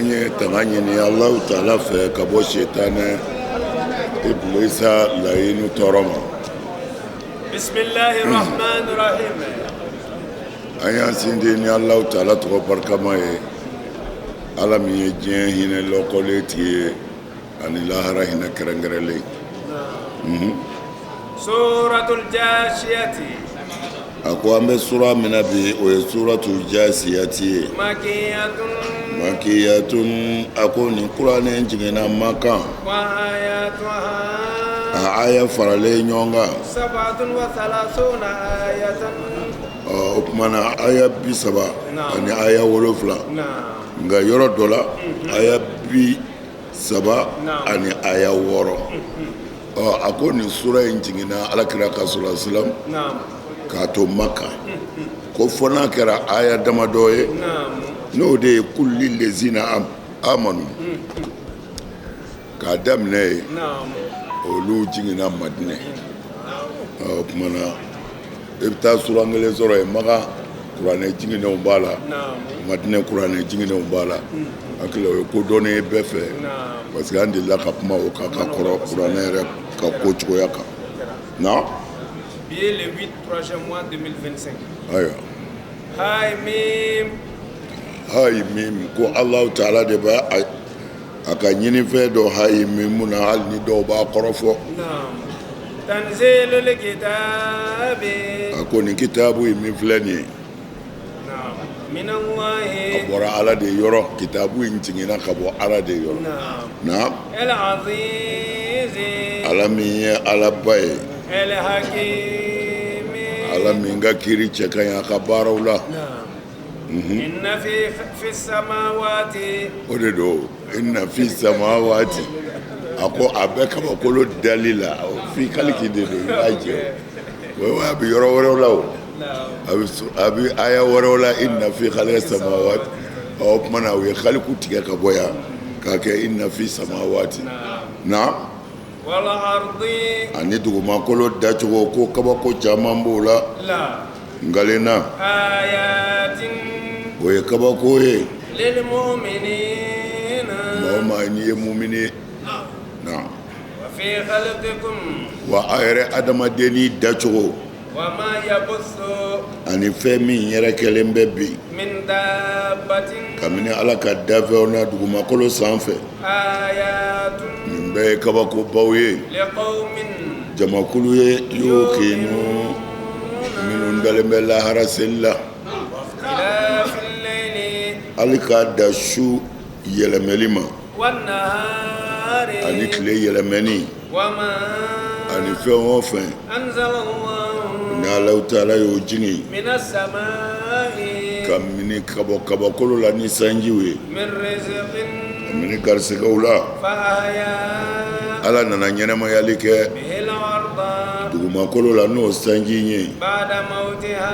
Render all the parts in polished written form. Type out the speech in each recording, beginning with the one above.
An ye tanga ɲini Alahu taala fɛ ka bɔ sitanɛ ibilisa layinu tɔɔrɔ ma. An y'an sinsin ni Alahu taala tɔgɔ barikama ye, Ala min ye diɲɛ hinɛ lɔkɔlen tigi ye ani lahara hinɛ kɛrɛnkɛrɛnlen. A ko an bɛ sura min na bi, o ye suratu jasiyati ye. Makiyatun, a ko nin kuranɛ jiginna Makan. A aya faralen ɲɔgɔn kan, o tuma na aya 37, nka yɔrɔ dɔ la aya 36. Ɔ, a ko nin sura in jiginna ala kira kan sala salam k'a to Maka, ko fo n'a kɛra aya damadɔ ye, n'o de ye kuli lezina amanu k'a daminɛ ye, olu jiginna Madinɛ. O tuma na i bɛ taa suran kelen sɔrɔ yen, Maka kuranɛ jiginnenw b'a la, Madinɛ kuranɛ jiginnenw b'a la. Hakili o ye ko dɔnnen ye bɛɛ fɛ, parce que an delila ka kuma o kan ka kɔrɔ, kuranɛ yɛrɛ ka ko cogoya kan na. Bi ye le 8 troisième mois 2025. Ayiwa. Hayi mim. Hayi mim, ko Alahu taala de b'a a ka ɲinifɛn dɔn hayi mim na, hali ni dɔw b'a kɔrɔ fɔ. Tanzilul kitabi. A ko nin kitabu in min filɛ nin ye, Minallahi. A bɔra Ala de yɔrɔ. Kitabu in jiginna ka bɔ Ala de yɔrɔ. Naam. El azizi. Ala min ye Alaba ye. El hakimi. Ala min ka kiri cɛ ka ɲi a ka baaraw la. Inna fi samawati. O de don, inna fi samawati, a ko a bɛ kabakolo dali la, fi kaliki de don, i b'a jɛ o, a bɛ yɔrɔ wɛrɛw la, o a bɛ aya wɛrɛw la, inna fi kaliki samawati. O tuma na u ye kaliku tigɛ ka bɔ yan k'a kɛ inna fi samawati na. Wal ardi. Ani dugumakolo dacogo, ko kabako caman b'o la. Nkalenna. Ayatin. O ye kabako ye. Lil mu'minina. Maa o maa n'i ye mumini ye. Naam. Wa fi khalqikum. Wa a yɛrɛ adamadennin dacogo. Wa ma yabuthu. Ani fɛn min yɛrɛ kɛlen bɛ bi. Min dabbatin. Kabini Ala ka dafɛnw na dugumakolo sanfɛ. Ayatun. Nin bɛɛ ye kabakobaw ye. Liqawmin. Jamakulu ye yuqinun, minnu dalen bɛ lahara seli la. Ikhtilafil layli. Hali k'a da su yɛlɛmɛli ma. Wan nahari. Ani tile yɛlɛmɛni. Wa ma. Ani fɛn o fɛn. Anzalallahu. Ni Alahu taala y'o jigin. Minas samaa'i. Kabini ka bɔ kabakolo la ni sanjiw ye. Min rizqin. Kabini garisɛgɛw la. Fa ahya. Ala nana ɲɛnamayali kɛ. Bihil arda. Dugumakolo la n'o sanji ye. Ba'da mawtiha.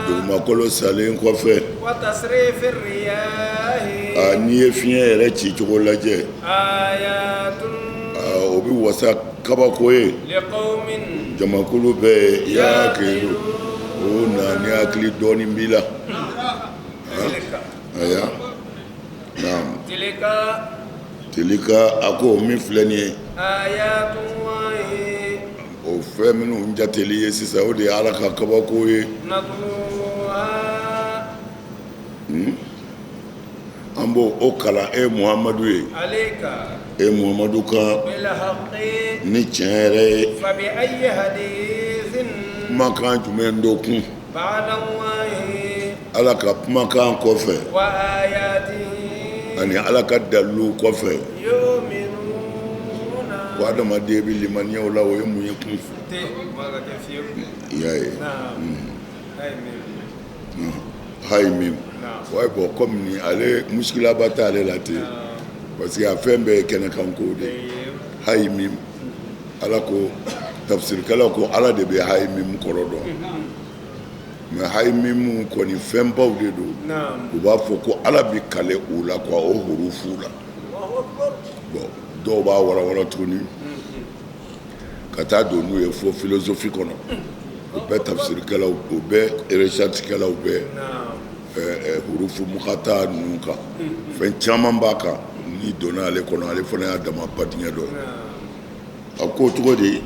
Dugumakolo salen kɔfɛ. Wa tasrifir riyahi. A n'i ye fiɲɛ yɛrɛ ci cogo lajɛ. Ayatun. O bɛ wasa kabako ye. Liqawmin. Jamakulu bɛɛ ye yaqilu. O na ni hakili dɔɔnin b'i la. Tilka. Aya. Naam. Tilka. Tilka, a ko min filɛ nin ye. Ayatullahi. O fɛn minnu jateli ye sisan, o de ye Ala ka kabako ye. Natluha. An b'o o kalan e Muhamadu ye. Alayka. E Muhamadu kan. Bil haqqi. Ni tiɲɛ yɛrɛ ye. Fa bi ayyi hadithin. Kumakan jumɛn don kun? Ba'dallahi. Ala ka kumakan kɔfɛ. Wa ayatihi. Ani Ala ka daliluw kɔfɛ. Yu'minuna. Ko adamaden bɛ limaniya o la, o ye mun ye kun? Te ma ka kɛ fiyewu. I y'a ye. Naam. Ayi min. Hayi min. Naam. Ouais, bon, comme ni ale muskilaba t'ale la ten. Parce que a fɛn bɛɛ ye kɛnɛkan ko de ye. Hayi min. Ala ko, tafsirikɛlaw ko Ala de bɛ hayi min kɔrɔ dɔn. Mais hayi min kɔni fɛnbaw de don. Naam. U b'a fɔ ko Ala bɛ kale u la quoi, o hurufu la. Allahu akbar. Bon, dɔw b'a walawala tuguni ka taa don n'u ye fo philosophie kɔnɔ. O bɛɛ tafsirikɛlaw, o bɛɛ recherche kɛlaw bɛɛ Naam. Hurufu mukata ninnu kan, fɛn caman b'a kan. N'i donna ale kɔnɔ, ale fana y'a dama badingɛ dɔ ye. A ko cogo di?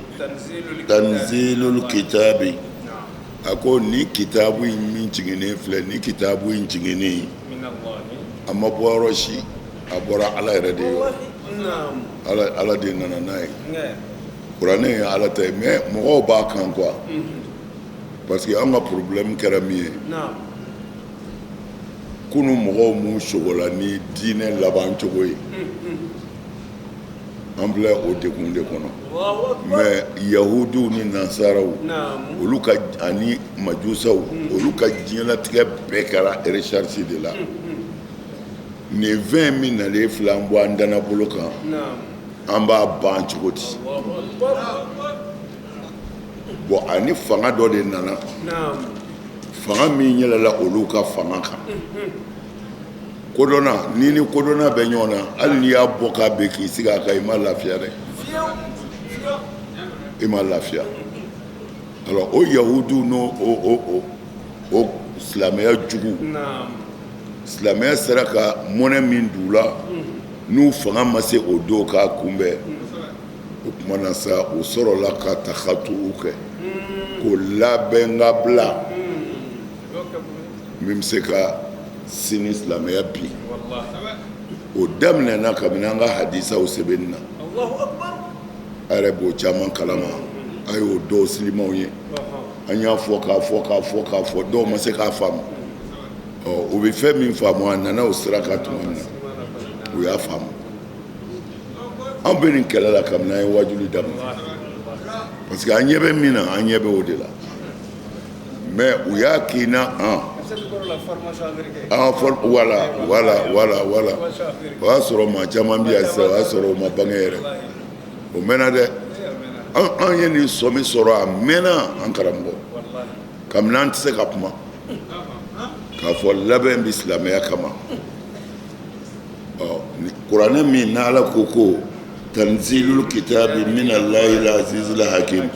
Tanzilul kitabi, a ko ni kitabu in min jiginnen filɛ, ni kitabu in jiginnen, a ma bɔ yɔrɔ si, a bɔra Ala yɛrɛ de yɔrɔ. Ala de nana n'a ye. Kuranɛ ye Ala ta ye, mais mɔgɔw b'a kan quoi, parce que an ka problème kɛra min ye, kunun mɔgɔw m'u sogola ni diinɛ laban cogo ye. An filɛ o degun de kɔnɔ. Mais yahudiw ni nansaraw, olu ka ani majusaw, olu ka diɲɛlatigɛ bɛɛ kɛra recherche de la. Nin fɛn min nalen filɛ, an bɔ an danabolo kan, an b'a ban cogo di? Bon, ani fanga dɔ de nana, fanga min yɛlɛla olu ka fanga kan. Kodɔnna ni ni kodɔnna bɛ ɲɔgɔn na, hali n'i y'a bɔ k'a bɛn k'i sigi a kan, i ma lafiya dɛ, i ma lafiya. Alors o yahudiw n'o o silamɛya jugu, silamɛya sera ka mɔnɛ min d'u la, n'u fanga ma se o don k'a kunbɛn, o tuma na sa, u sɔrɔla ka taxatu kɛ k'o labɛn ka bila min bɛ se ka sini silamɛya bi. O daminɛna kabini an ka hadisaw sɛbɛnni na. A yɛrɛ b'o caman kalama, a y'o dɔw silimaw ye. An y'a fɔ k'a fɔ k'a fɔ k'a fɔ, dɔw ma se k'a faamu. Ɔ, u bɛ fɛn min faamu, a nana o sira kan tuma min na, u y'a faamu. An bɛ nin kɛlɛ la kabini an ye wajuli daminɛ, parce que an ɲɛ bɛ min na, an ɲɛ bɛ o de la. Mais u y'a k'i na an voilà, voilà, voilà, voilà. O y'a sɔrɔ maa caman bɛ yan sisan, o y'a sɔrɔ o ma bange yɛrɛ. O mɛnna dɛ. An ye nin sɔmi sɔrɔ, a mɛnna, an karamɔgɔ. Kabini an tɛ se ka kuma k'a fɔ labɛn bɛ silamɛya kama. Ɔ, kuranɛ min n'Ala ko ko tanzilul kitabi minallahi azizil hakim,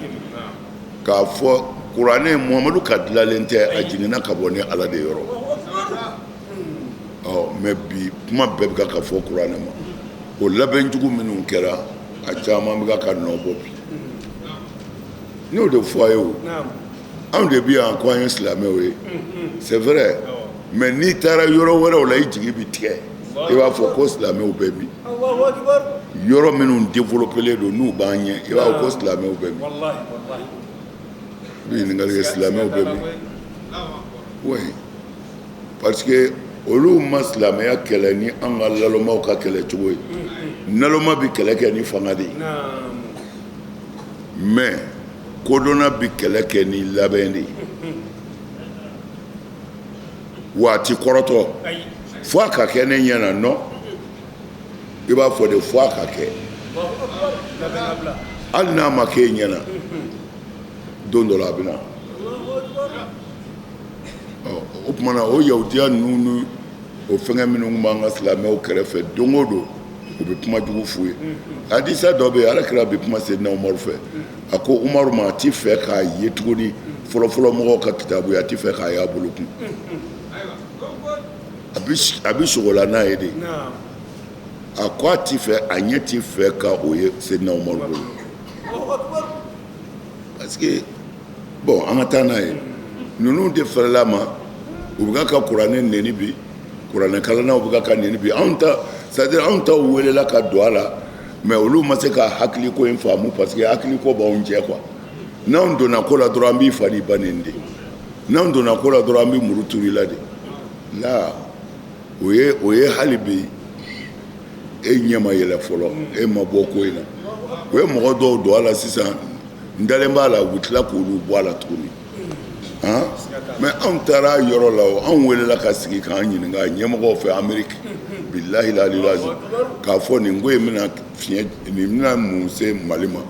k'a fɔ kuranɛ Muhamadu ka dilanlen tɛ, a jiginna ka bɔ ni Ala de yɔrɔ. Ɔ, mais bi kuma bɛɛ bɛ ka fɔ kuranɛ ma. O labɛnjugu minnu kɛra, a caman bɛ ka nɔ bɔ bi. N y'o de fɔ a ye. O anw de bɛ yan ko an ye silamɛw ye, c'est vrai, mais n'i taara yɔrɔ wɛrɛw la, i jigi bɛ tigɛ, i b'a fɔ ko silamɛw bɛ min? Yɔrɔ minnu développé don, n'u b'an ɲɛ, i b'a fɔ ko silamɛw bɛ min? I bɛ ɲininkali kɛ, silamɛw bɛ min? Oui, parce que olu ma silamɛya kɛlɛ ni an ka nalomaw ka kɛlɛ cogo ye. Naloma bɛ kɛlɛ kɛ ni fanga de ye, mais kodɔnna bɛ kɛlɛ kɛ ni labɛn de ye. Wa a ti kɔrɔtɔ fo a ka kɛ ne ɲɛ na. Non, i b'a fɔ de fo a ka kɛ. Hali n'a ma kɛ e ɲɛ na, don dɔ la a bɛ na. O tuma na, o yahudiya ninnu ni o fɛngɛ minnu tun b'an ka silamɛw kɛrɛfɛ, don o don u bɛ kuma jugu f'u ye. Hadisa dɔ bɛ yen, Ala kira bɛ kuma Seydina Umaru fɛ, a ko Umaru ma, a ti fɛ k'a ye tuguni, fɔlɔfɔlɔ mɔgɔw ka kitabu ye, a ti fɛ k'a y'a bolo kun, a bɛ sogola n'a ye de. A ko a ti fɛ, a ɲɛ ti fɛ ka o ye Seydina Umaru bolo, parce que bon, an ka taa n'a ye. Ninnu de fɛrɛla ma, u bɛ ka kuranɛ neni bi, kuranɛ kalannaw bɛ ka neni bi. Anw ta, c'est à dire anw taw welela ka don a la, mais olu ma se ka hakiliko in faamu, parce que hakiliko b'anw jɛ quoi. N'anw donna ko la dɔrɔn, an b'i fa n'i ba neni de. N'anw donna ko la dɔrɔn, an bɛ muru turu i la de. La o ye hali bi e ɲɛ ma yɛlɛ fɔlɔ, e ma bɔ ko in na. U ye mɔgɔ dɔw don a la sisan, n dalen b'a la, u bɛ tila k'olu bɔ a la tuguni. Han, mais anw taara yɔrɔ la, o anw welela ka sigi k'an ɲininka ɲɛmɔgɔw fɛ Amérique, bilahi lali, k'a fɔ nin ko in bɛna fiɲɛ nin bɛna mun se Mali ma?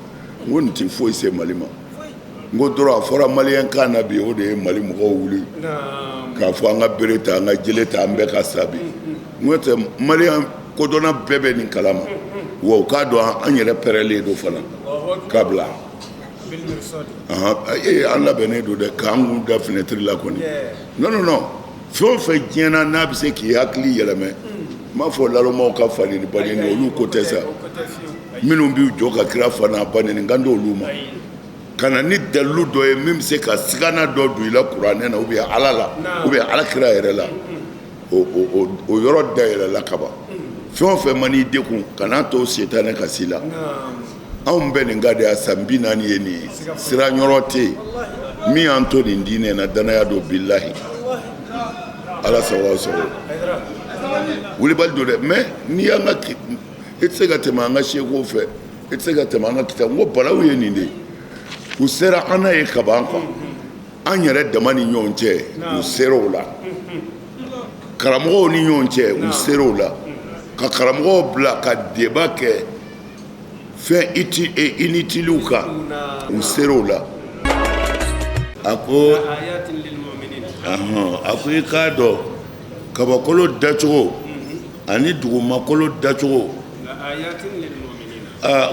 N ko nin tɛ foyi se Mali ma. N ko dɔrɔn a fɔra maliyɛn kan na bi, o de ye Mali mɔgɔw wuli k'a fɔ an ka bere ta, an ka jele ta, an bɛɛ ka sa bi. N'o tɛ, maliyɛn kodɔnna bɛɛ bɛ nin kalama wa. U k'a dɔn an yɛrɛ pɛrɛlen don fana k'a bila. Ee, an labɛnnen don dɛ, k'an kun da fenêtre la kɔni. Non, non, non. Fɛn o fɛn diɲɛ na n'a bɛ se k'i hakili yɛlɛmɛ, n m'a fɔ lalomaw ka fa neni ba neni, olu ko tɛ sa. Minnu b'u jɔ ka kira fa n'a ba neni, n kan t'olu ma. Ka na ni dalilu dɔ ye min bɛ se ka sigana dɔ don i la kuranɛ na ou bien ala la ou bien ala kira yɛrɛ la, o yɔrɔ dayɛlɛla kaban. Fɛn o fɛn man'i degun, kan'a to setanɛ ka s'i la. Anw bɛ nin kan de a san 40 ye nin ye, siran yɔrɔ tɛ yen. Min y'an to nin diinɛ na, danaya don. Bilahi, ala sago sago, wulibali don dɛ. Mais n'i y'an ka, i tɛ se ka tɛmɛ an ka sekow fɛ, i tɛ se ka tɛmɛ an ka kita. N ko balawu ye nin de ye, u sera an n'a ye kaban quoi. An yɛrɛ dama ni ɲɔgɔn cɛ, u sera o la. Karamɔgɔw ni ɲɔgɔn cɛ, u sera o la, ka karamɔgɔw bila ka débat kɛ fɛn inutilew kan, u sera o la. A ko a ko i k'a dɔn kabakolo dacogo ani dugumakolo dacogo,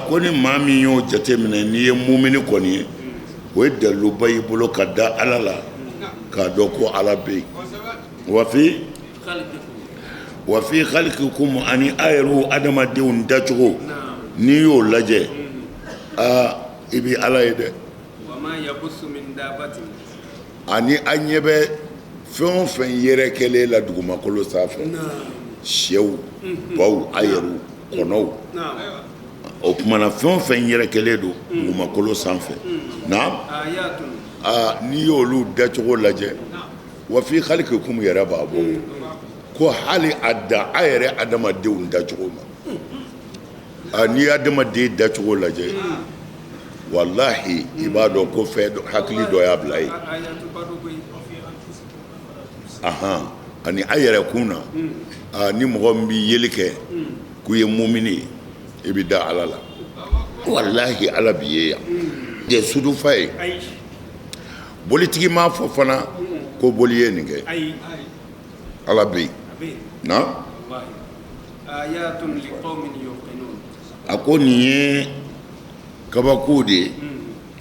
ko ni maa min y'o jateminɛ, n'i ye mumini kɔni ye, o ye daliluba y'i bolo ka da ala la, k'a dɔn ko ala bɛ yen. Wa fi khalqikum, ani a yɛrɛ adamadenw dacogo, n'i y'o lajɛ, aa, i bɛ ala ye dɛ. Ani an ɲɛ bɛ fɛn o fɛn yɛrɛkɛlen la dugumakolo sanfɛ, sɛw, baw, a yɛrɛ kɔnɔw, o tuma na fɛn o fɛn yɛrɛkɛlen don dugumakolo sanfɛ, na n'i y'olu dacogo lajɛ, wa fi khalqikum yɛrɛ b'a bɔ ko hali a dan a yɛrɛ adamadenw dacogo ma. N'i ye adamaden dacogo lajɛ, walahi, i b'a dɔn ko fɛn hakili dɔ y'a bila yen. Ahan, ani a yɛrɛ kun na, ni mɔgɔ min bɛ yeli kɛ k'u ye mumini ye, i bɛ da ala la. Walahi, ala b'i ye yan de sudufa ye. Bolitigi m'a fɔ fana ko boli ye nin kɛ. Ala bɛ yen na. A ko nin ye kabako de ye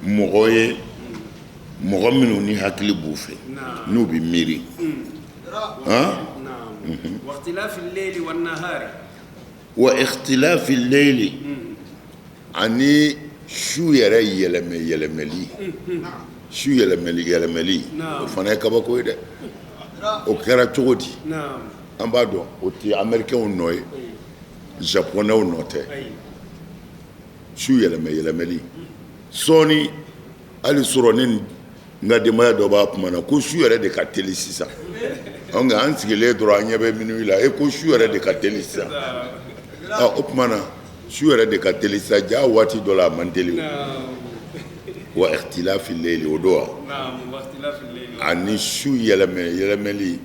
mɔgɔ ye, mɔgɔ minnu ni hakili b'u fɛ, n'u bɛ miiri. Wa ikhtilafi layli, ani su yɛrɛ yɛlɛmɛ yɛlɛmɛli, su yɛlɛmɛli yɛlɛmɛli, o fana ye kabako ye dɛ. O kɛra cogo di? An b'a dɔn o tɛ américainw nɔ ye, japonɛw nɔ tɛ. Su yɛlɛmɛ yɛlɛmɛli, sɔɔni hali sɔrɔ ne n ka denbaya dɔ b'a kuma na ko su yɛrɛ de ka teli sisan. Nka an sigilen dɔrɔn, an ɲɛ bɛ minuit la, e ko su yɛrɛ de ka teli sisan. O tuma na su yɛrɛ de ka teli sisan, ja waati dɔ la a man teli. Wa ikhtilafi layli, o don wa, ani su yɛlɛmɛ yɛlɛmɛli,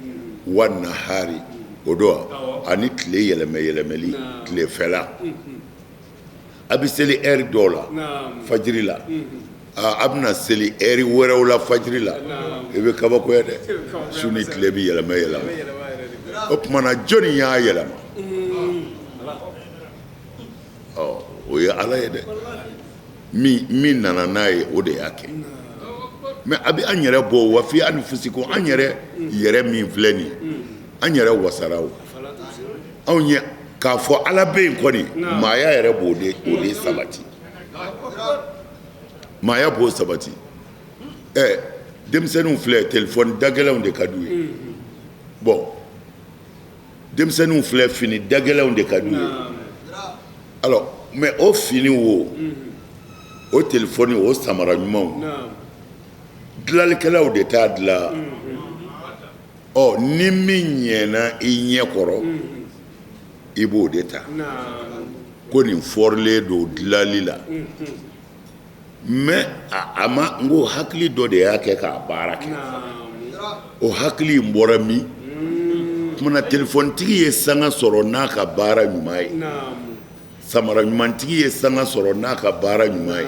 wa nahari, o don wa, ani tile yɛlɛmɛ yɛlɛmɛli, tilefɛla a bɛ seli heure dɔw la fajiri la, a bɛna seli heure wɛrɛw la fajiri la, i bɛ kabakoya dɛ. Su ni tile bɛ yɛlɛma yɛlɛma. O tuma na jɔnni y'a yɛlɛma? Ɔ, o ye ala ye dɛ. Min nana n'a ye, o de y'a kɛ. Mais a bɛ an yɛrɛ bɔ, wa fi anfusikum, an yɛrɛ yɛrɛ min filɛ nin ye, an yɛrɛ wasara o anw ye k'a fɔ ala bɛ yen kɔni. Maaya yɛrɛ b'o de o de sabati, maaya b'o sabati. Ɛ, denmisɛnninw filɛ, telefɔni dagɛlɛnw de ka d'u ye. Bon, denmisɛnninw filɛ, fini dagɛlɛnw de ka d'u ye. Alors, mais o fini wo, o telefɔni, o samara ɲumanw, dilanlikɛlaw de t'a dilan. Ɔ, ni min ɲɛna i ɲɛ kɔrɔ, i b'o de ta ko nin fɔrilen don dilanli la. Mais a ma, n ko hakili dɔ de y'a kɛ k'a baara kɛ. O hakili in bɔra min kumana, telefɔnitigi ye sanga sɔrɔ n'a ka baara ɲuman ye, samara ɲumantigi ye sanga sɔrɔ n'a ka baara ɲuman ye.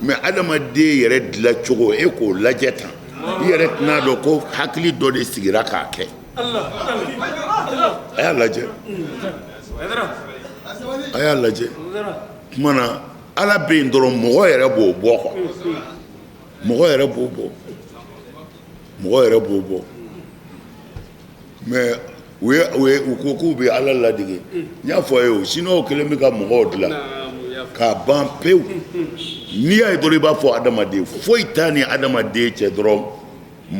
Mais adamaden yɛrɛ dilancogo, e k'o lajɛ tan, i yɛrɛ tɛna dɔn ko hakili dɔ de sigira k'a kɛ. A y'a lajɛ, a y'a lajɛ. Tuma na ala bɛ yen dɔrɔn, mɔgɔ yɛrɛ b'o bɔ quoi. Mɔgɔ yɛrɛ b'o bɔ, mɔgɔ yɛrɛ b'o bɔ. Mais u ye u ye u ko k'u bɛ Ala ladege n y'a fɔ a ye o chinois kɛlen bɛ ka mɔgɔw dilan k'a ban pewu n'i y'a ye dɔrɔn i b'a fɔ adamaden foyi t'a ni adamaden cɛ dɔrɔn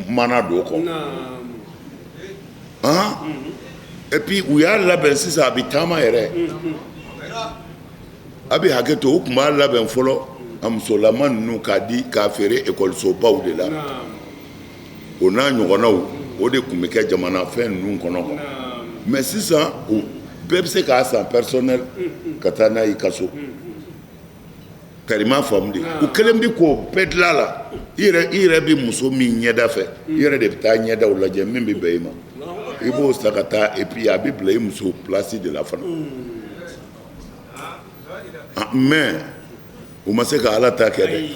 mana don kɔ han et puis u y'a labɛn sisan a bɛ taama yɛrɛ a bɛ hakɛ to u tun b'a labɛn fɔlɔ a musolama ninnu k'a di k'a feere ekɔlisobaw de la o n'a ɲɔgɔnnaw o de tun bɛ kɛ jamana fɛn ninnu kɔnɔ quoi mais sisan o bɛɛ bɛ se k'a san personnel ka taa n'a y'i ka so karima faamu de u kɛlen bɛ k'o bɛɛ dilan la i yɛrɛ bɛ muso min ɲɛda fɛ i yɛrɛ de bɛ taa ɲɛdaw lajɛ min bɛ bɛn i ma i b'o san ka taa et puis a bɛ bila i muso place de la fana mais u ma se ka Ala ta kɛ dɛ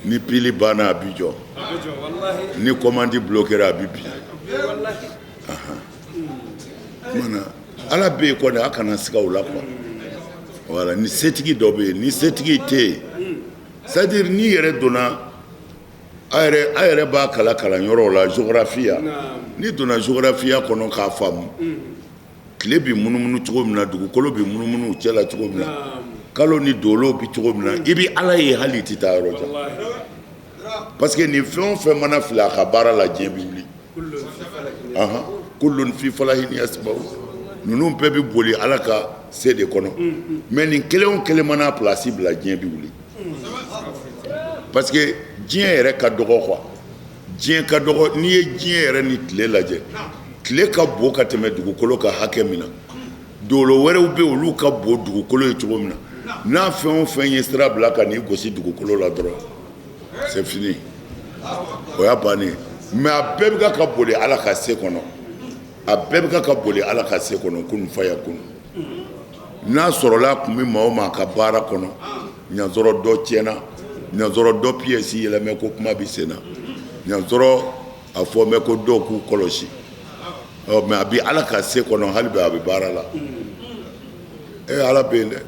ni pile banna a bi jɔ ni commande bloquera a bi bin mana Ala bɛ yen kɔni a kana siga o la quoi voilà ni setigi dɔ bɛ yen ni setigi tɛ yen c'est à dire n'i yɛrɛ donna a yɛrɛ b'a kalan kalanyɔrɔw la géographie n'i donna géographie kɔnɔ k'a faamu tile bɛ munumunu cogo min na dugukolo bɛ munumunu u cɛ la cogo min na kalo ni dolo bɛ cogo min na i bɛ Ala ye hali i tɛ taa yɔrɔ jan parce que nin fɛn o fɛn mana fili a ka baara la diɲɛ bɛ wuli kullun fi falakin yasbahun ninnu bɛɛ bɛ boli Ala ka se de kɔnɔ mais nin kelen o kelen mana place bila diɲɛ bɛ wuli parce que diɲɛ yɛrɛ ka dɔgɔ quoi diɲɛ ka dɔgɔ n'i ye diɲɛ yɛrɛ ni tile lajɛ tile ka bon ka tɛmɛ dugukolo kan hakɛ min na dolo wɛrɛw bɛ olu ka bon dugukolo ye cogo min na n'a fɛn o fɛn ye sira bila ka n'i gosi dugukolo la dɔrɔn c'est fini o y'a bannen mais a bɛɛ bɛ ka boli Ala ka se kɔnɔ a bɛɛ bɛ ka boli Ala ka se kɔnɔ kun fayakun n'a sɔrɔla a tun bɛ maa o maa ka baara kɔnɔ ɲansɔrɔ dɔ tiɲɛna ɲansɔrɔ dɔ pièce yɛlɛmɛ ko kuma bɛ sen na ɲansɔrɔ a fɔ bɛ ko dɔw k'u kɔlɔsi ɔ mais a bɛ Ala ka se kɔnɔ hali bi a bɛ baara la e Ala bɛ yen dɛ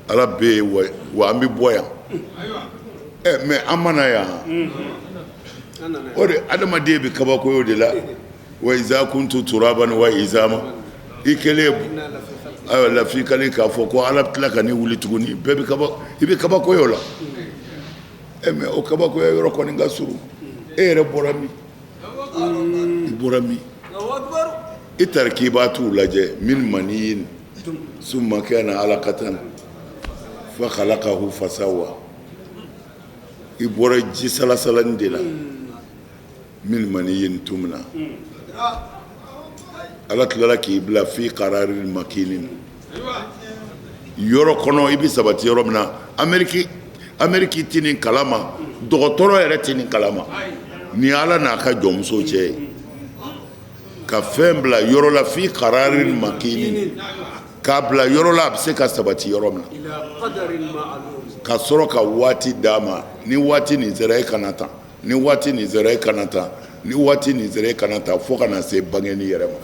Ala bɛ yen wa an bɛ bɔ yan ɛ mais an ma na yan o de adamaden bɛ kabakoyo de la wa iza kuntu turaban wa izama i kɛlen ayiwa lafi kalen k'a fɔ ko Ala bɛ tila ka ne wuli tuguni bɛɛ bɛ kaba i bɛ kabakoyo la e mais o kabakoya yɔrɔ kɔni ka surun e yɛrɛ bɔra min i bɔra min i taara k'i b'a t'u lajɛ min maniyin summa kana alaqatan fa khalaqahu fasawa i bɔra ji salasalani de la min maniyin tumna Ala tilala k'i bila fi qararin makinin yɔrɔ kɔnɔ i bɛ sabati yɔrɔ min na Ameriki tɛ nin kalama dɔgɔtɔrɔ yɛrɛ tɛ nin kalama ni Ala n'a ka jɔnmuso cɛ ye ka fɛn bila yɔrɔ la fi qararin makinin k'a bila yɔrɔ la a bɛ se ka sabati yɔrɔ min na ka sɔrɔ ka waati d'a ma ni waati nin sera e kana tan ni waati nin sera e kana tan ni waati nin sera e kana tan fo ka na se bangeni yɛrɛ ma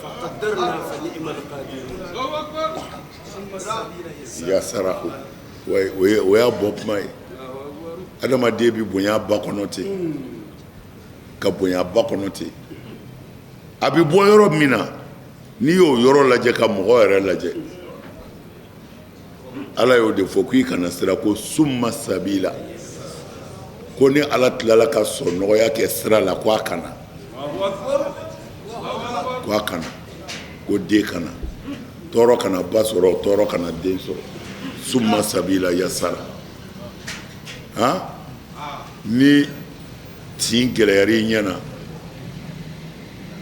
yasarahu o y'a bɔ kuma ye adamaden bɛ bonya ba kɔnɔ ten ka bonya ba kɔnɔ ten a bɛ bɔ yɔrɔ min na n'i y'o yɔrɔ lajɛ ka mɔgɔ yɛrɛ lajɛ Ala y'o de fɔ k'i kana siran ko summa sabila ko ni Ala tilala ka sɔn nɔgɔya kɛ sira la ko a kana ko a kana ko den kana tɔɔrɔ kana ba sɔrɔ tɔɔrɔ kana den sɔrɔ summa sabila yasara han ni tin gɛlɛyara i ɲɛ na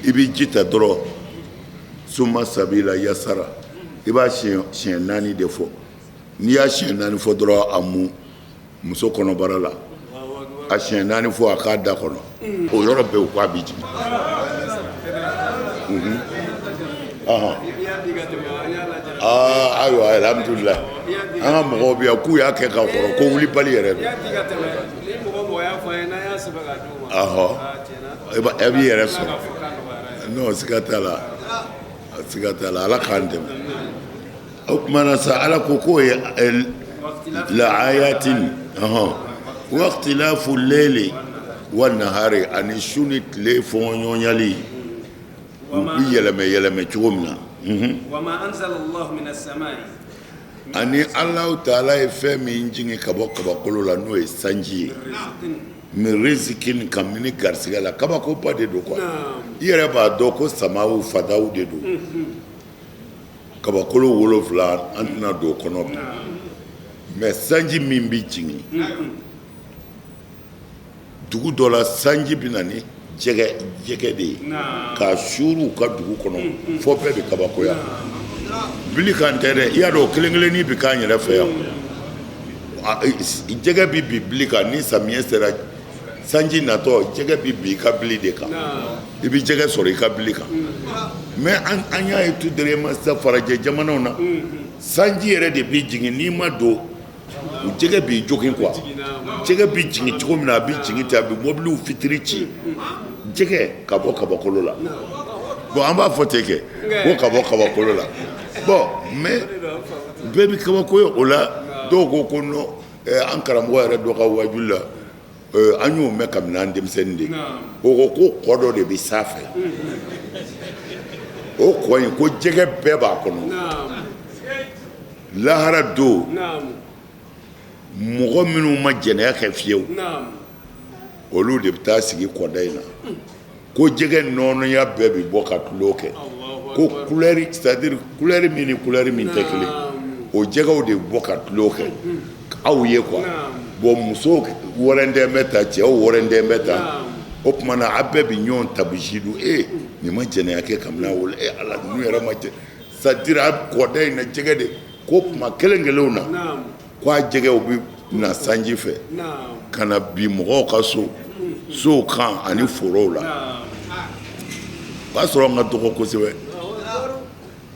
i bɛ ji ta dɔrɔn summa sabila yasara i b'a siɲɛ naani de fɔ n'i y'a siɲɛ naani fɔ dɔrɔn a mun muso kɔnɔbara la a siɲɛ naani fɔ a k'a da kɔnɔ o yɔrɔ bɛɛ u k'a bɛ jigin ayiwa alhamdulillah an ka mɔgɔw bɛ yan k'u y'a kɛ ka kɔrɔ ko wulibali yɛrɛ don e b'i yɛrɛ sɔrɔ non siga t'a la siga t'a la Ala k'an dɛmɛ o tuma na sa Ala ko k'o ye la ayatin ɔhɔn waqtilafu leyli wa nahari ani su ni tile fɔɲɔgɔnyali U bɛ yɛlɛmɛ yɛlɛmɛ cogo min na. Ani Alahu taala ye fɛn min jigin ka bɔ kabakolo la, n'o ye sanji ye, min rizikin, kabini garisɛgɛ la. Kabakoba de don quoi. I yɛrɛ b'a dɔn ko samaw fadaw de don. Kabakolo 7, an tɛna don o kɔnɔ bi, mais sanji min bɛ jigin dugu dɔ la, sanji bɛ na ni jɛgɛ de ye k'a suuru u ka dugu kɔnɔ fo bɛɛ bɛ kabakoya. Bili kan tɛ dɛ, i y'a dɔn o kelen kelennin bɛ k'an yɛrɛ fɛ yan. Jɛgɛ bɛ bin bili kan. Ni samiyɛ sera, sanji natɔ, jɛgɛ bɛ bin i ka bili de kan, i bɛ jɛgɛ sɔrɔ i ka bili kan. Mais an y'a ye tout dernièrement sisan, farajɛ jamanaw na, sanji yɛrɛ de bɛ jigin. N'i ma don, u jɛgɛ b'i jogin quoi. Jɛgɛ bɛ jigin cogo min na, a bɛ jigin ten, a bɛ mobiliw fitiri ci, jɛgɛ ka bɔ kabakolo la. Bon, an b'a fɔ ten kɛ ko ka bɔ kabakolo la. Bon, mais bɛɛ bɛ kabakoya o la. Dɔw ko ko non, an karamɔgɔ yɛrɛ dɔ ka wajuli la, an y'o mɛn kabini an denmisɛnnin de. O ko ko kɔ dɔ de bɛ sanfɛ, o kɔ in, ko jɛgɛ bɛɛ b'a kɔnɔ. Lahara don, mɔgɔ minnu ma jɛnɛya kɛ fiyewu, olu de bɛ taa sigi kɔda in na, ko jɛgɛ nɔnɔya bɛɛ bɛ bɔ ka tulon kɛ, ko couleur, c'est à dire couleur min ni couleur min tɛ kelen, o jɛgɛw de bɛ bɔ ka tulon kɛ aw ye quoi. Bon, musow wɔrɛnden bɛ ta, cɛw wɔrɛnden bɛ ta. O tuma na, a bɛɛ bɛ ɲɔgɔn tabusi dun. E nin ma jɛnɛya kɛ kabini a wolo. E Ala, ninnu yɛrɛ ma jɛ, c'est à dire a kɔda in na, jɛgɛ de ko kuma kelen kelenw na, ko a jɛgɛw bɛ na sanji fɛ ka na bin mɔgɔw ka so, sow kan ani forow la. O y'a sɔrɔ an ka dɔgɔ kosɛbɛ,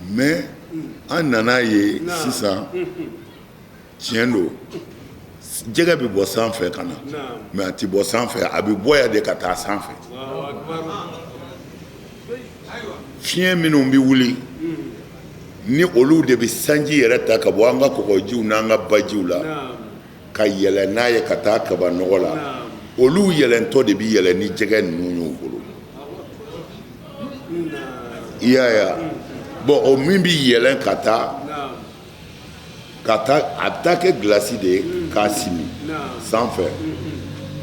mais an nana ye sisan, tiɲɛ don, jɛgɛ bɛ bɔ sanfɛ ka na, mais a tɛ bɔ sanfɛ, a bɛ bɔ yan de ka taa sanfɛ. Fiɲɛ minnu bɛ wuli ni olu de bɛ sanji yɛrɛ ta ka bɔ an ka kɔgɔjiw n'an ka bajiw la ka yɛlɛ n'a ye ka taa kaba nɔgɔ la, olu yɛlɛntɔ de bɛ yɛlɛ ni jɛgɛ ninnu y'u bolo. I y'a ye? Bon, o min bɛ yɛlɛn ka taa, a bɛ taa kɛ gilasi de ye k'a simi sanfɛ.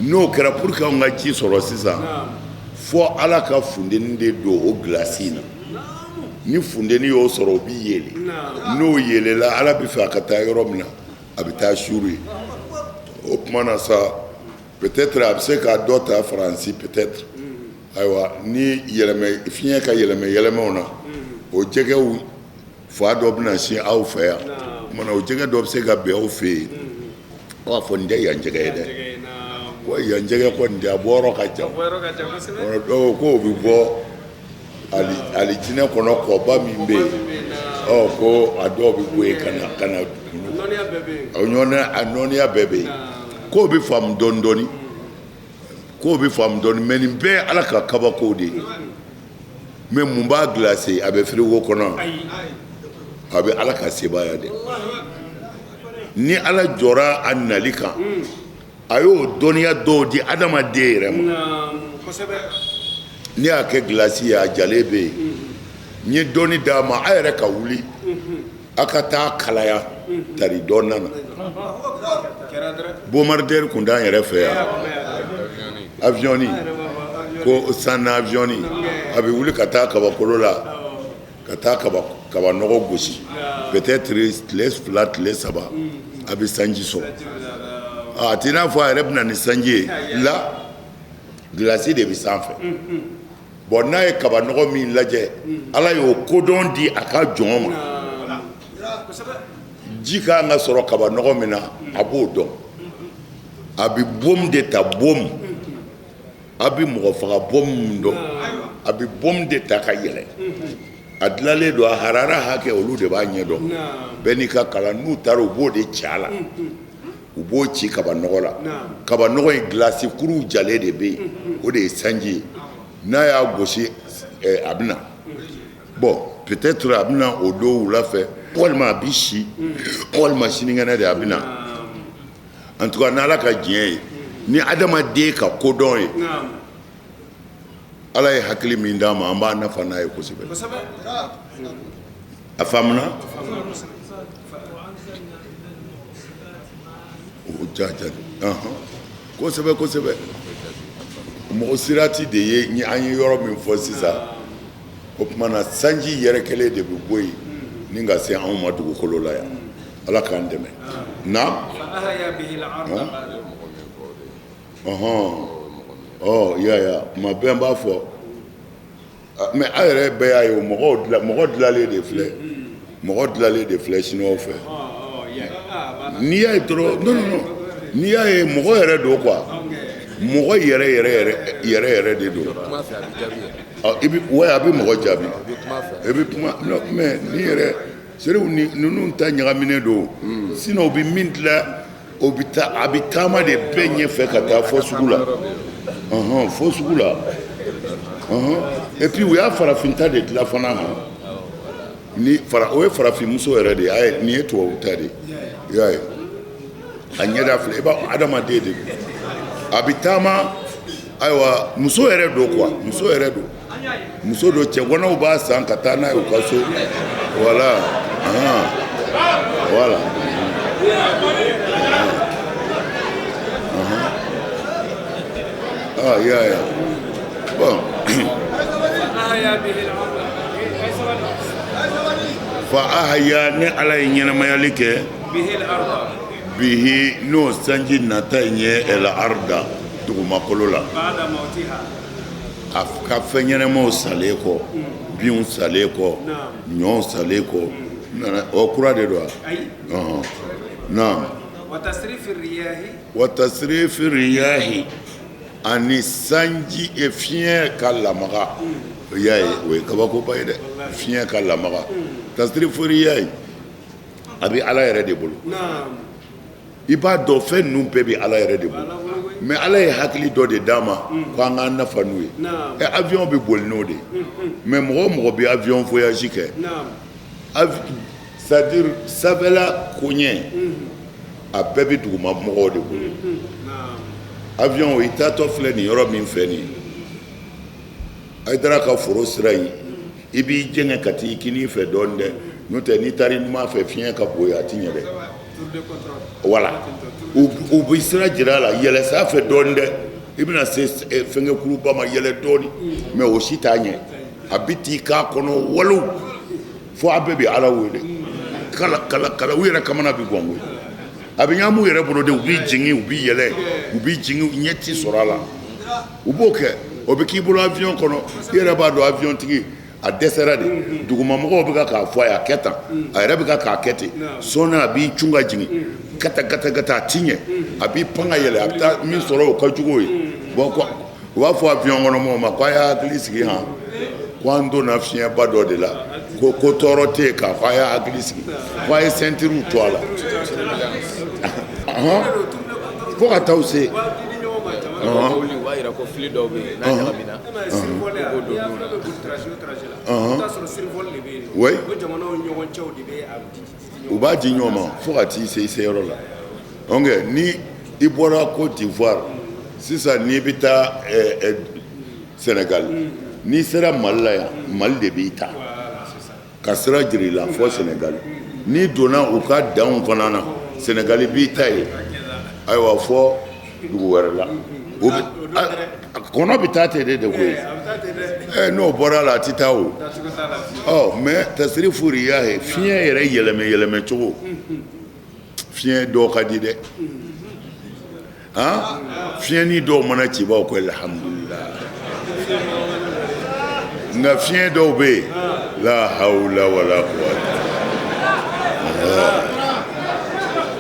N'o kɛra, pour que anw ka ji sɔrɔ sisan, fɔ Ala ka funteni de don o gilasi in na. Ni funteni y'o sɔrɔ, o bɛ yeelen. N'o yeelela, Ala bɛ fɛ a ka taa yɔrɔ min na, a bɛ taa suuru yen. O tuma na sa, peut-être a bɛ se ka dɔ ta Faransi, peut-être. Ayiwa, ni yɛlɛmɛ fiɲɛ ka yɛlɛmɛ yɛlɛmɛw na, o jɛgɛw fa dɔ bɛna se aw fɛ yan. O tuma na, o jɛgɛ dɔ bɛ se ka bɛn aw fɛ yen. Aw b'a fɔ nin tɛ yan jɛgɛ ye dɛ, ko yan jɛgɛ kɔni tɛ, a bɔyɔrɔ ka jan. Dɔw ko o bɛ bɔ alijinɛ kɔnɔ, kɔba min bɛ yen, ɔ ko a dɔw bɛ bɔ yen ka na. A nɔniya bɛɛ bɛ yen. K'o bɛ faamu dɔɔni dɔɔni, k'o bɛ faamu dɔɔni. Mais nin bɛɛ ye Ala ka kabakow de ye. Mais mun b'a glacé? A bɛ frigo kɔnɔ, a bɛ Ala ka sebaaya de. Ni Ala jɔra a nali kan, a y'o dɔnniya dɔw di adamaden yɛrɛ ma. Ne y'a kɛ gilasi ye, a jalen bɛ yen. N ye dɔnni d'a ma, a yɛrɛ ka wuli a ka taa kalaya tari dɔ nana. Bombardier kun t'an yɛrɛ fɛ yan, avion ko san avion a bɛ wuli ka taa kabakolo la, ka taa kaba nɔgɔ gosi. Peut-être tile 2, tile 3, a bɛ sanji sɔrɔ. A t'i n'a fɔ a yɛrɛ bɛ na ni sanji ye la, gilasi de bɛ sanfɛ. Bon, n'a ye kaba nɔgɔ min lajɛ, Ala y'o kodɔn di a ka jɔn ma. Ji ka kan ka sɔrɔ kaba nɔgɔ min na, a b'o dɔn. A bɛ bombe de ta, bombe, a bɛ mɔgɔ faga bombe min dɔn, a bɛ bombe de ta ka yɛlɛ. A dilanlen don, a harara hakɛ, olu de b'a ɲɛdɔn, bɛɛ n'i ka kalan. N'u taara, u b'o de ci a la, u b'o ci kaba nɔgɔ la. Kaba nɔgɔ in, gilasi kuruw jalen de bɛ yen, o de ye sanji ye. N'a y'a gosi, a bɛ na. Bon, peut-être a bɛ na o don wula fɛ, walima a bɛ si, walima sinikɛnɛ de a bɛ na. En tout cas, n'Ala ka diɲɛ ye, ni adamaden ka kodɔn ye. Ala ye hakili min d'an ma, an b'a nafa n'a ye kosɛbɛ. A faamuna? O ja ja, kosɛbɛ kosɛbɛ. Mɔgɔ sirati de ye an ye yɔrɔ min fɔ sisan. O tuma na, sanji yɛrɛ kɛlen de bɛ bɔ yen ni ka se anw ma dugukolo la yan. Ala k'an dɛmɛ na. Ɔhɔn, ɔ ya ya, tuma bɛɛ n b'a fɔ, mais aw yɛrɛ bɛɛ y'a ye, o mɔgɔ dilanlen de filɛ, mɔgɔ dilanlen de filɛ siniwaw fɛ. N'i y'a ye dɔrɔn, non non non, n'i y'a ye, mɔgɔ yɛrɛ don quoi, mɔgɔ yɛrɛ yɛrɛ yɛrɛ yɛrɛ yɛrɛ de don. I bɛ, ouais, a bɛ mɔgɔ jaabi, i bɛ kuma. Non, mais ni yɛrɛ Serifu ni ninnu ta ɲagaminen don. Sinon u bɛ min dilan, o bɛ taa, a bɛ taama de bɛɛ ɲɛfɛ ka taa fɔ sugu la, ɔhɔn, fɔ sugu la, ɔhɔn. Et puis u y'a farafinta de dilan fana. Han, ni fara, o ye farafinmuso yɛrɛ de ye. A ye nin ye tubabu ta de ye. I y'a ye, a ɲɛda filɛ, i b'a adamaden de don, a bɛ taama. Ayiwa, muso yɛrɛ don quoi, muso yɛrɛ don, muso don. Cɛganaw b'a san ka taa n'a ye u ka so. Voilà, ah, voilà. Ah, ya ya, bon. Fa ahaya, ni Ala ye ɲɛnamayali kɛ bihi, n'o sanji nata in ye, el arda, dugumakolo la, a ka fɛn ɲɛnamaw salen kɔ, binw salen kɔ, ɲɔw salen kɔ, o kura de don wa? Naam. Wa tasrifi riyahi, ani sanji e fiɲɛ ka lamaga. O y'a ye, o ye kabakoba ye dɛ, fiɲɛ ka lamaga. Tasrifi riyahi, a bɛ Ala yɛrɛ de bolo. I b'a dɔn, fɛn ninnu bɛɛ bɛ Ala yɛrɛ de bolo, mais Ala ye hakili dɔ de d'a ma ko an k'an nafa n'u ye. Ɛ, avion bɛ boli n'o de ye. Mais mɔgɔ o mɔgɔ bɛ avion voyage kɛ, c'est à dire sanfɛla koɲɛ, a bɛɛ bɛ duguma mɔgɔw de bolo. Avion, i taatɔ filɛ nin yɔrɔ min fɛ nin ye, Hayidara ka foro sira in, i b'i jɛngɛ ka t'i kinin fɛ dɔɔnin dɛ, n'o tɛ n'i taara i numan fɛ, fiɲɛ ka bon yen, a ti ɲɛ dɛ. Voilà, u bɛ sira jira a la, yɛlɛ sanfɛ dɔɔnin dɛ, i bɛna se fɛnkɛ kuruba ma, yɛlɛ dɔɔnin. Mais o si t'a ɲɛ, a bɛ t'i k'a kɔnɔ walo fo a bɛɛ bɛ Ala wele, kala kala kala, u yɛrɛ kamana bɛ gan koyi. A bɛ ɲaamu yɛrɛ bolo de, u bɛ jigin, u bɛ yɛlɛ, u bɛ jigin, ɲɛ ti sɔrɔ a la. U b'o kɛ, o bɛ k'i bolo avion kɔnɔ. I yɛrɛ b'a dɔn, avion tigi a dɛsɛra de. Dugumamɔgɔw bɛ ka k'a fɔ a ye a kɛ tan, a yɛrɛ bɛ ka k'a kɛ ten. Sɔɔni a b'i cun ka jigin, gata gata gata, a ti ɲɛ, a b'i pan ka yɛlɛ, a bɛ taa min sɔrɔ, o ka jugu o ye. Bon, u b'a fɔ avion kɔnɔ mɔgɔw ma ko a y'a hakili sigi han, ko an donna fiɲɛba dɔ de la, ko ko tɔɔrɔ tɛ yen, k'a fɔ a y'a hakili sigi, ko a ye ceinture to a la fo ka taa se. U b'a yira ko fili dɔw bɛ yen, n'a ɲagamina, u b'o don nun na. Oui, u b'a di ɲɔgɔn ma fo ka t'i se i seyɔrɔ la. Donc ni i bɔra Côte d'Ivoire sisan, n'i bɛ taa Sénégal, n'i sera Mali la yan, Mali de b'i ta ka sira jira i la fɔ Sénégal. N'i donna u ka danw fana na, Sénégal b'i ta yen. Ayiwa, fɔ dugu wɛrɛ la, kɔnɔ bɛ taa ten de koyi. Ɛ, n'o bɔra a la, a tɛ taa o. Ɔ, mais tasirifu riyahi, fiɲɛ yɛrɛ yɛlɛmɛ yɛlɛmɛ cogo, fiɲɛ dɔw ka di dɛ. Han, fiɲɛni dɔw mana ci, b'aw ko alhamdulillah, nka fiɲɛ dɔw bɛ yen, la hawla wala quwwata.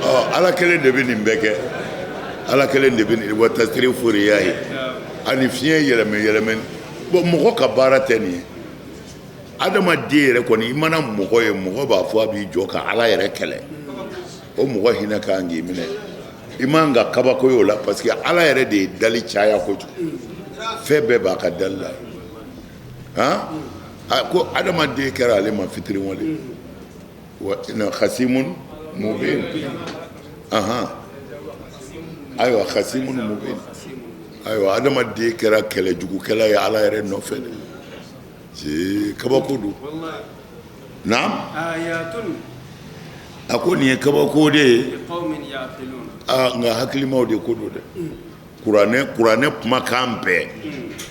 Ɔ, Ala kelen de bɛ nin bɛɛ kɛ, Ala kelen de bɛ nin. Wa tasirifu riyahi, ani fiɲɛ yɛlɛmɛ yɛlɛmɛ. Bon, mɔgɔ ka baara tɛ nin ye. Adamaden yɛrɛ kɔni, i mana mɔgɔ ye, mɔgɔ b'a fɔ a b'i jɔ ka Ala yɛrɛ kɛlɛ, o mɔgɔ hinɛ kan k'i minɛ. I man ka kabako ye o la, parce que Ala yɛrɛ de ye dali caya kojugu, fɛn bɛɛ b'a ka dali la. Han, a ko adamaden kɛra ale ma fitiriwale wa ina khasimun mubin. Ahan, ayiwa, khasimun mubin. Ayiwa, adamaden kɛra kɛlɛjugukɛla ye Ala yɛrɛ nɔfɛ dɛ. See, kabako don. Naam, a ko nin ye kabako de ye, nka hakilimaw de ko don dɛ. Kuranɛ kumakan bɛɛ,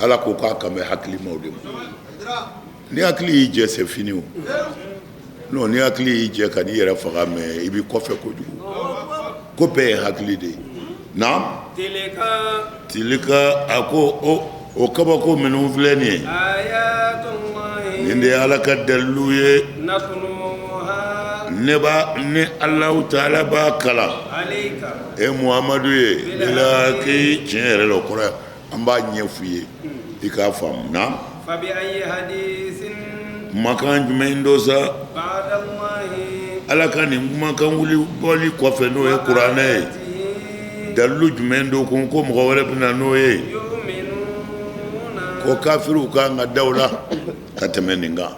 Ala ko k'a kan bɛ hakilimaw de ma. Ni hakili y'i jɛ, c'est fini o. Non, ni hakili y'i jɛ ka n'i yɛrɛ faga, mais i b'i kɔfɛ kojugu. Ko bɛɛ ye hakili de ye. Naam, tilika, a ko o kabako minnu filɛ nin ye, nin de ye Ala ka dalilu ye. Ne b'a, ne Alahu taala b'a kalan e Muhamadu ye bilaki, tiɲɛ yɛrɛ la. O kɔrɔ an b'a ɲɛf'u ye i k'a faamu. Naam, kumakan jumɛn don sa Ala ka nin kumakan wuli bɔli kɔfɛ, n'o ye kuranɛ ye? Dalilu jumɛn don ko mɔgɔ wɛrɛ bɛ na n'o ye, ko kafiriw kan ka da la ka tɛmɛ nin kan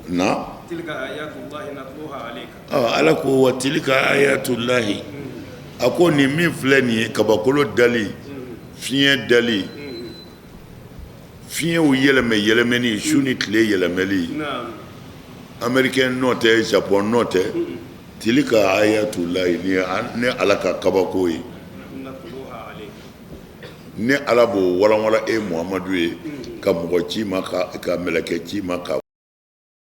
na? Ala ko wa tilika ayatulahi, a ko nin min filɛ nin ye, kabakolo dali, fiɲɛ dali, fiɲɛw yɛlɛmɛ yɛlɛmɛni, su ni tile yɛlɛmɛli, américain nɔ tɛ, japon nɔ tɛ. Tilika ayatulahi, ni ne Ala ka kabako ye, ne Ala b'o walanwala e Muhamadu ye, ka mɔgɔ ci ma, ka mɛlɛkɛ ci ma ka